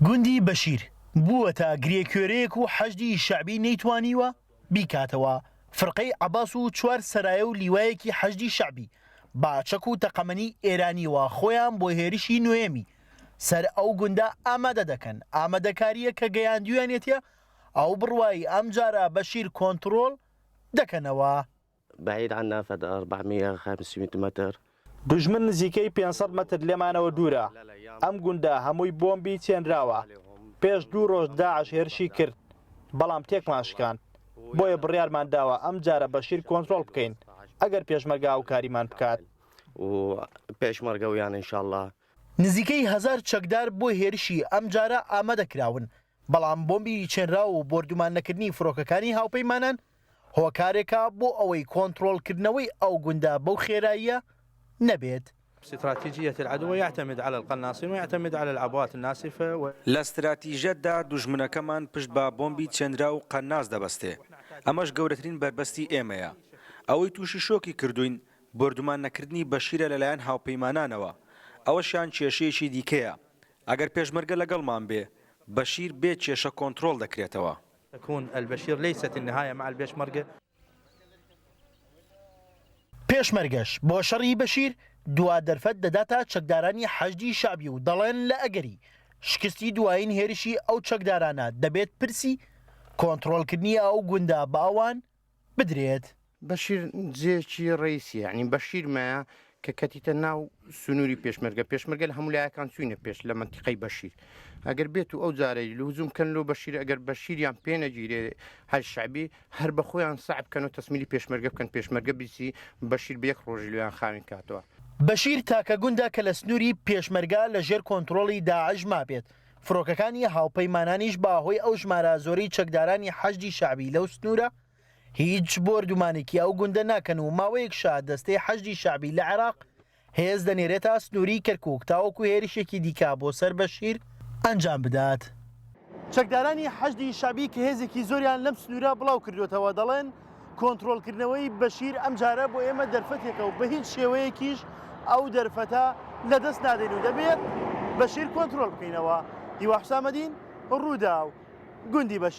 گوندی بەشیر بووەتە گرێکوێرەیەک و حەشدی شەعبی نەیتوانیوە بیکاتەوە، فرقەی عەباس و چوار سەرایە و لیوایەکی حەشدی شەعبی بە چەک و تەقەمەنی ئێرانییەوە خۆیان بۆ هێرشی نۆیەمی سەر ئەو گوندە ئامادە دەکەن، ئامادەکارییە کە گەیاندویانێتیە ئەو بڕوای ئەمجارە بەشیر کۆنتڕۆڵ دەکەنەوە. بعید عنا فد 400 500 متر. دوژمن نزیکەی 500 مەتر لێمانەوە دوورە، ئەم گوندە هەمووی بۆمبی چێنراوە، پێش دوو ڕۆژ داعش هێرشی کرد، بەڵام تێکمان شکاند، بۆیە بڕیارمان داوە ئەمجارە بەشیر کۆنترۆڵ بکەین، ئەگەر پێشمەرگە هاوکاریمان بکات. نزیکەی هەزار چەکدار بۆ هێرشی ئەمجارە ئامادەکراون، بەڵام بۆمبی چێنراو و بۆردومان نەکردنی فرۆکەکانی هاوپەیمانان هۆکارێکە بۆ ئەوەی کۆنتڕۆڵکردنەوەی ئەو گوندە بەو خێراییە نەبێت. استراتیجیە العدو یعتمد علی القناصین و یعتمد علی العبوات الناسفە و. لە ستراتیژیەتدا دوژمنەکەمان پشت بە بۆمبی چێنراو و قەناس دەبەستێ، ئەمەش گەورەترین بەربەستی ئێمەیە. ئەوەی تووشی شۆکی کردووین بۆردومان نەکردنی بەشیرە لەلایەن هاوپەیمانانەوە، ئەوەشیان کێشەیەکی دیکەیە. ئەگەر پێشمەرگە لەگەڵمان بێ، بەشیر بێ کێشە کۆنترۆڵ دەکرێتەوە. تكون البشير ليست النهاية مع البيشمركة. پێشمەرگەش بۆ شەڕی بەشیر دوا دەرفەت دەداتە چەکدارانی حەشدی شەعبی و دەڵێن لە ئەگەری شکستی دوایین هێرشی ئەو چەکدارانە دەبێت پرسی کۆنتڕۆڵکردنی ئەو گوندە بە ئەوان بدرێت. بەشیر جێکی ڕەیسیە یانی بەشیر مایە کە کەتیتە ناو سنووری پێشمەرگە پێشمەرگە لە هەموو لایەکان چوینە پێش لە منتیقەی بەشیر ئەگەر بێت و ئەو جارەی لوزوم کەن لۆ بەشیر ئەگەر بەشیریان پێ نەگیرێ هەر شعبی هەر بە خۆیان سەعب بکەن و تەسمیلی پێشمەرگە بکەن پێشمەرگە بیسی بەشیر بە یەک ڕۆژی لۆیان خاوێن کاتەوە. بەشیر تاکە گوندە کە لە سنووری پێشمەرگە لە ژێر کۆنتڕۆڵی داعش مابێت، فڕۆکەکانی هاوپەیمانانیش بە هۆی ئەو ژمارە زۆرەی چەکدارانی حەشدی شەعبی لەو سنوورە هیچ بۆردومانێکی ئەو گوندە ناکەن و ماوەیەکشە دەستەی حەشدی شەعبی لە عێراق هێز دەنێرێتە سنووری کەرکووک تاوەکو هێرشێکی دیکە بۆ سەر بەشیر ئەنجام بدات. چەکدارانی حەشدی شەعبی کە هێزێکی زۆریان لەم سنوورە بڵاوکردووەتەوە دەڵێن، کۆنترۆڵکردنەوەی بەشیر ئەمجارە بۆ ئێمە دەرفەتێکە و بە هیچ شێوەیەکیش ئەو دەرفەتە لەدەست نادەین و دەبێت بەشیر کۆنترۆڵ بکەینەوە. هیوا حوسامەدین، رووداو، گوندی بەشیر.